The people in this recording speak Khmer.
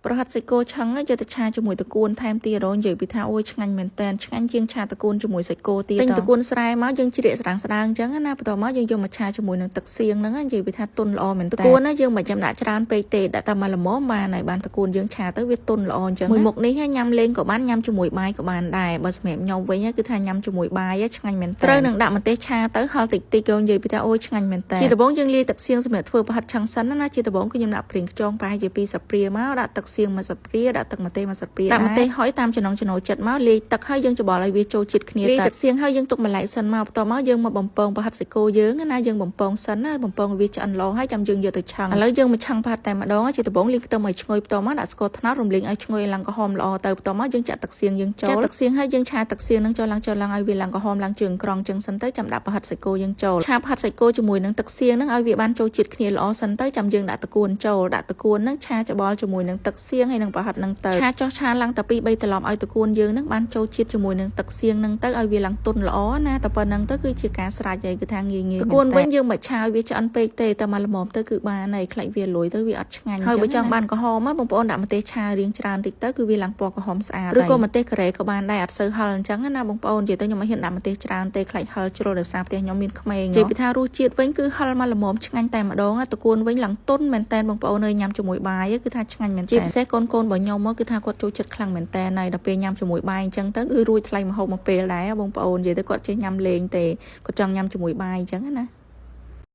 ប្រហិតសាច់គោឆឹងយកទៅឆាជាមួយត្រកួនថែមទៀតរនិយាយពីថាអូយឆ្ងាញ់មែនតែនឆ្ងាញ់ជាងឆាត្រកួនជាមួយសាច់គោទៀតទិញត្រកួនស្រែមកយើងជ្រៀកស្រាងស្ដើងអញ្ចឹងណាបន្ទាប់មកយើងយកមកឆាជាមួយនឹងទឹកសៀងហ្នឹងនិយាយពីថាទន់ល្អមែនតើត្រកួនណាយើងមិនចាំដាក់ច្រើនពេកទេដាក់តែមកល្មមបានហើយបានត្រកួនយើងឆាទៅវាទន់ល្អអញ្ចឹងមួយមុខនេះញ៉ាំលេងក៏បានញ៉ាំជាមួយបាយក៏បានដែរបើសម្រាប់ខ្ញុំវិញគឺថាញ៉ាំជាមួយបាយឆ្ងាញ់មែនតើត្រូវនឹងដាក់ម្ទេសឆាទៅហឹរតិចតិចក៏និយាយពីថាអូយឆ្ងាញ់មែនតើជាដំបូងយើងលាយទឹកសៀងសម្រាប់ធ្វើប្រហិតឆឹងសិនណាជាដំបូងគឺខ្ញុំដាក់ប្រេងខ្យងប្រហែលជា2ស្លាបព្រាមកដាក់ទឹកសៀង1ស្លាបព្រាដាក់ទឹកម្ទេស1ស្លាបព្រាដាក់ម្ទេសហុយតាមចំណង់ចំណូលចិត្តមកលាយទឹកហើយយើងច្របល់ឲ្យវាចូលជាតិគ្នាទៅលាយទឹកសៀងហើយយើងទុកម្លែកសិនមកបន្ទាប់មកយើងមកបំពងប្រហិតសាច់គោយើងណាយើងបំពងសិនណាបំពងឲ្យវាឆ្អិនល្អហើយចាំយើងយកទៅឆឹងឥឡូវយើងមកឆឹងប្រហិតតែម្ដងជាដំបូងលាយខ្ទឹមឲ្យឈ្ងុយបន្ទាប់មកដាក់ស្ករត្នោតរំលីងឲ្យឈ្ងុយឡើងក្រហមល្អទៅបន្ទាប់មកយើងចាក់ទឹកសៀងយើងចូលចាក់ទឹកសៀងហើយយើងឆាទឹកសៀងនឹងចូលឡើងចូលឡើងឲ្យវាឡើងក្រហមឡើងជើងក្រងចឹងសិនទៅចាំដាក់ប្រហិតសាច់គោយើងចូលឆាប្រហិតសាច់គោជាមួយនឹងទឹកសៀងនឹងឲ្យវាបានចូលជាតិគ្នាល្អសិនទៅចាំយើងដាក់ត្រកួនចូលដាក់ត្រកួននឹងឆាច្បល់ជាមួយនឹងទឹកសៀងហើយនឹងប្រហិតនឹងទៅឆាចុះឆាឡើងតែ2 3ត្រឡប់ឲ្យត្រកួនយើងនឹងបានចូលជាតិជាមួយនឹងទឹកសៀងនឹងទៅឲ្យវាឡើងទន់ល្អណាតែប៉ុណ្្នឹងទៅគឺជាការស្រេចហើយគឺថាងាយងាយត្រកួនវិញយើងមិនឆាឲ្យវាឆ្អិនពេកទេតែមកល្មមទៅគឺបានហើយខ្លាចវាលុយទៅវាអត់ឆ្ងាញ់ហើយបើចង់បានក្រហមបងប្អូនដាក់ម្ទេសឆារៀងច្រើនតិចទៅគឺវាឡើងពណ៌ក្រហមស្អាតឬក៏ម្ទេសការ៉េក៏បានដែរអត់សូវហឹរអញ្ចឹងណាបងប្អូននិយាយទៅខ្ញុំមិនហ៊ានដាក់ម្ទេសច្រើនទេខ្លាចហឹរជ្រុលដោយសារផ្ទះខ្ញុំមានក្មេងនិយាយពីថារសជាតិវិញគឺហឹរមកល្មមឆ្ងាញ់តែម្ដងត្រកួនវិញឡើងទន់មែនតែនបងប្អូនអើយញ៉ាំជាមួយបាយគឺថាឆ្ងាញ់មែនជាពិសេសកូនកូនរបស់ខ្ញុំមកគឺថាគាត់ចូលចិត្តខ្លាំងមែនតែនហើយដល់ពេលញ៉ាំជាមួយបាយអញ្ចឹងទៅគឺរួចថ្លៃម្ហូបមកពេលដែរបងប្អូននិយាយទៅគាត់ចេះញ៉ាំលេងទេគាត់ចង់ញ៉ាំជាមួយបាយអញ្ចឹងណា។